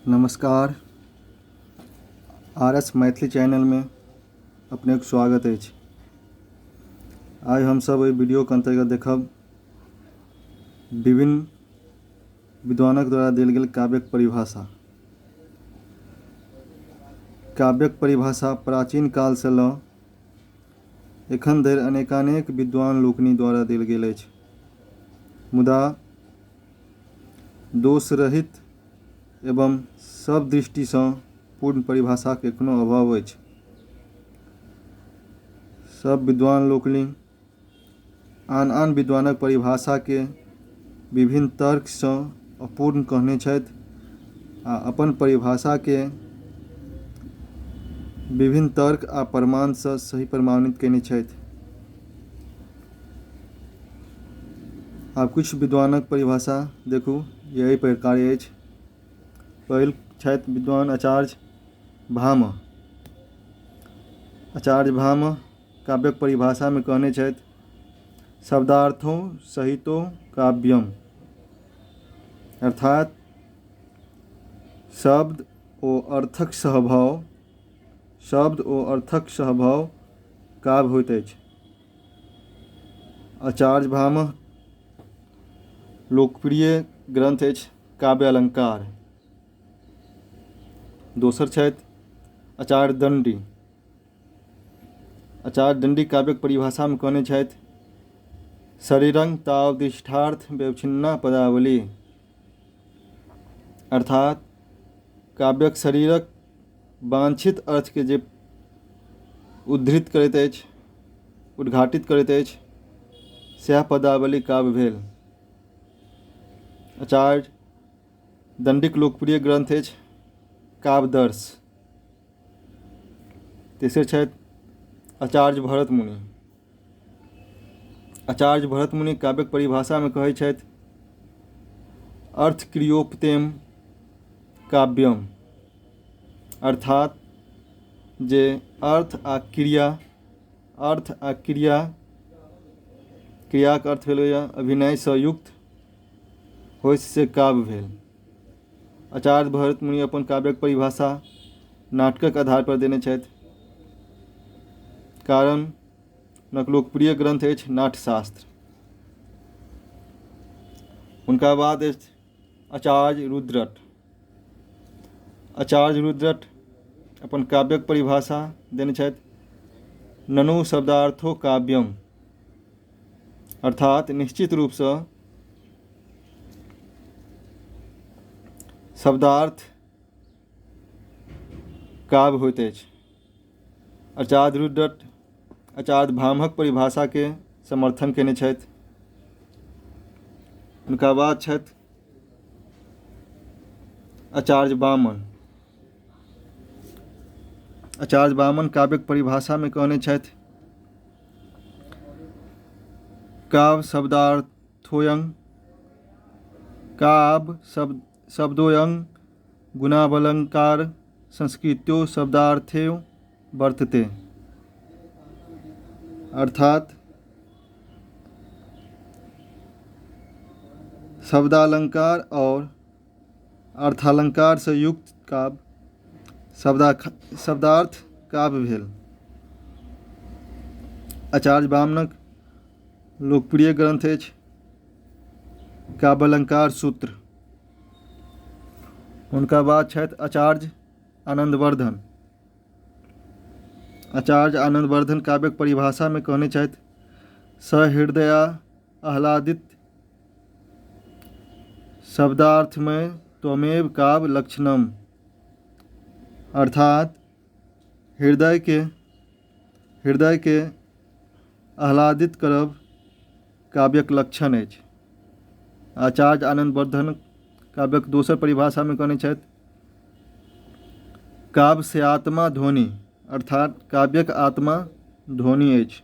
नमस्कार। R S Maithili चैनलमे अपनेक स्वागत अछि। आइ हमसभ एहि वीडियोके अन्तर्गत देखब विभिन्न विद्वानक द्वारा देल गेल काव्यक परिभाषा। काव्यक परिभाषा प्राचीन कालसँ लऽ एखन धरि अनेकानेक विद्वान लोकनि द्वारा देल गेल अछि, मुदा दोषरहित एवं सभ दृष्टिसँ पूर्ण परिभाषाक एखनो अभाव अछि। सभ विद्वान लोकनि आन आन विद्वानक परिभाषाके विभिन्न तर्कसँ अपूर्ण कहने छथि आ अपन परिभाषाके विभिन्न तर्क आ प्रमाणसँ सही प्रमाणित कयने छथि। आब किछु विद्वानक परिभाषा देखू जे एहि प्रकारे अछि। पहिल छथि विद्वान आचार्य भामह। आचार्य भामह काव्यक परिभाषामे कहने छथि, शब्दार्थो सहितो काव्यम, अर्थात शब्द ओ अर्थक सहभाव, शब्द ओ अर्थक सहभाव काव्य होइत अछि। आचार्य भामह लोकप्रिय ग्रन्थ अछि काव्य अलङ्कार। दोसर छथि आचार्य दण्डी। आचार्य दण्डी काव्यक परिभाषामे कहने छथि, शरीरं तावदिष्ठार्थ व्यवच्छिन्ना पदावली, अर्थात काव्यक शरीरक वांछित अर्थके जे उद्धृत करैत अछि, उद्घाटित करैत अछि, सएह पदावली काव्य भेल। आचार्य दण्डीक लोकप्रिय ग्रन्थ अछि काव्यदर्श। तेसर छथि आचार्य भरत मुनि। आचार्य भरत मुनि काव्यक परिभाषामे कहै छथि, अर्थ क्रियोपतेम काव्यम, अर्थात जे अर्थ आ क्रिया, अर्थ आ क्रिया, क्रियाके अर्थ भेलैए अभिनयसँ युक्त होइत, से काव्य भेल। आचार्य भरत मुनि अपन काव्यक परिभाषा नाटकक आधार पर देने छथि, कारण हुनक लोकप्रिय ग्रन्थ अछि नाट्यशास्त्र। हुनका बाद अछि आचार्य रुद्रट। आचार्य रुद्रट अपन काव्यक परिभाषा देने छथि, ननु शब्दार्थो काव्यम, अर्थात निश्चित रूपसँ शब्दार्थ काव्य होइत अछि। आचार्य रुद्रट आचार्य भामहक परिभाषाके समर्थन कयने छथि। हुनका बाद छथि आचार्य वामन। आचार्य वामन काव्यक परिभाषामे कहने छथि, काव्य शब्दार्थोयं, काव्य शब्द शब्दोयं गुणावलंकार संस्कृतो शब्दार्थे वर्तते, अर्थात शब्दालंकार और अर्थालंकारसँ युक्त काव्य शब्दार्थ काव्य भेल। आचार्य वामनक लोकप्रिय ग्रन्थ अछि काव्यालंकार सूत्र। हुनका बाद छथि आचार्य आनन्दवर्धन। आचार्य आनन्दवर्धन काव्यक परिभाषामे कहने छथि, सहृदया आह्लादित शब्दार्थमे त्वमेव काव्य लक्षणम, अर्थात हृदयके आह्लादित करब काव्यक लक्षण अछि। आचार्य आनन्दवर्धन काव्यक दोसर परिभाषामे कहने छथि, काव्य से आत्मा ध्वनि, अर्थात काव्यक आत्मा ध्वनि अछि।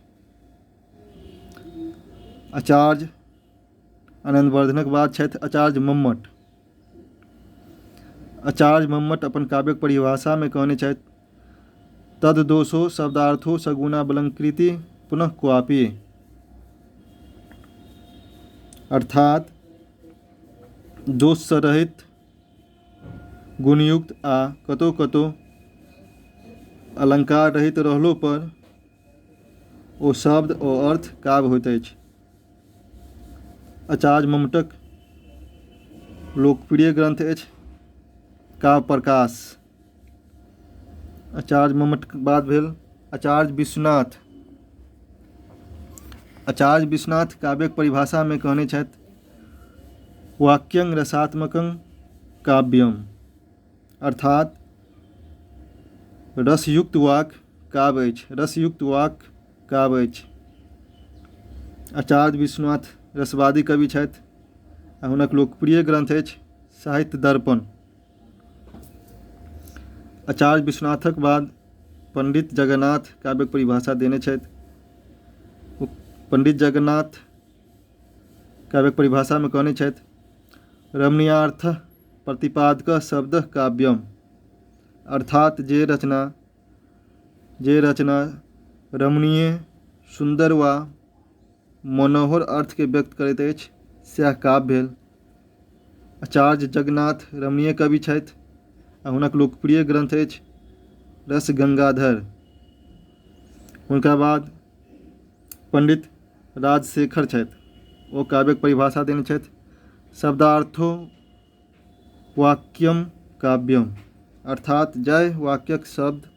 आचार्य आनन्दवर्धनक बाद छथि आचार्य मम्मट। आचार्य मम्मट अपन काव्यक परिभाषामे कहने छथि, तद दोषो शब्दार्थो सगुणाबलंकृति पुनः क्वापि, अर्थात दोषसँ रहित गुणयुक्त आ कतहु कतहु अलङ्कार रहित रहलो पर ओ शब्द ओ अर्थ काव्य होइत अछि। आचार्य मम्मटक लोकप्रिय ग्रन्थ अछि काव्य प्रकाश। आचार्य मम्मटक बाद भेल आचार्य विश्वनाथ। आचार्य विश्वनाथ काव्यक परिभाषामे कहने छथि वाक्यं रसात्मकं काव्यम, अर्थात रसयुक्त वाक्य काव्य अछि, रसयुक्त वाक्य काव्य अछि। आचार्य विश्वनाथ रसवादी कवि छथि आ हुनक लोकप्रिय ग्रन्थ अछि साहित्य दर्पण। आचार्य विश्वनाथक बाद पंडित जगन्नाथ काव्यक परिभाषा देने छथि। पंडित जगन्नाथ काव्यक परिभाषामे कहने छथि रमणीयार्थ प्रतिपादक शब्द काव्यम, अर्थात जे रचना रमणीय, सुन्दर वा मनोहर अर्थके व्यक्त करैत अछि सएह काव्य भेल। आचार्य जगन्नाथ रमणीय कवि छथि आ हुनक लोकप्रिय ग्रन्थ अछि रस गंगाधर। हुनका बाद पंडित राजशेखर छथि, ओ काव्यक परिभाषा देने छथि शब्दार्थो वाक्यम काव्यम, अर्थात जाहि वाक्यक शब्द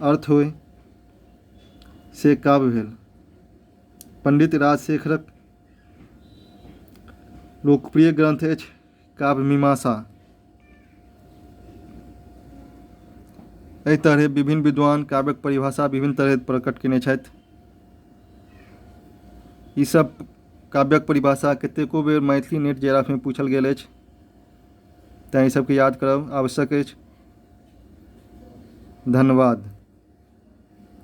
अर्थ होइ से काव्य भेल। पंडित राजशेखरक लोकप्रिय ग्रन्थ अछि काव्य मीमांसा। एहि तरहे विभिन्न विद्वान काव्यक परिभाषा विभिन्न तरहे प्रकट कयने छथि। ई सब काव्यक परिभाषा कतेको बेर मैथिली नेट जेआरएफमे पूछल गेल अछि, तैँ ई सबके याद करब आवश्यक अछि। धन्यवाद।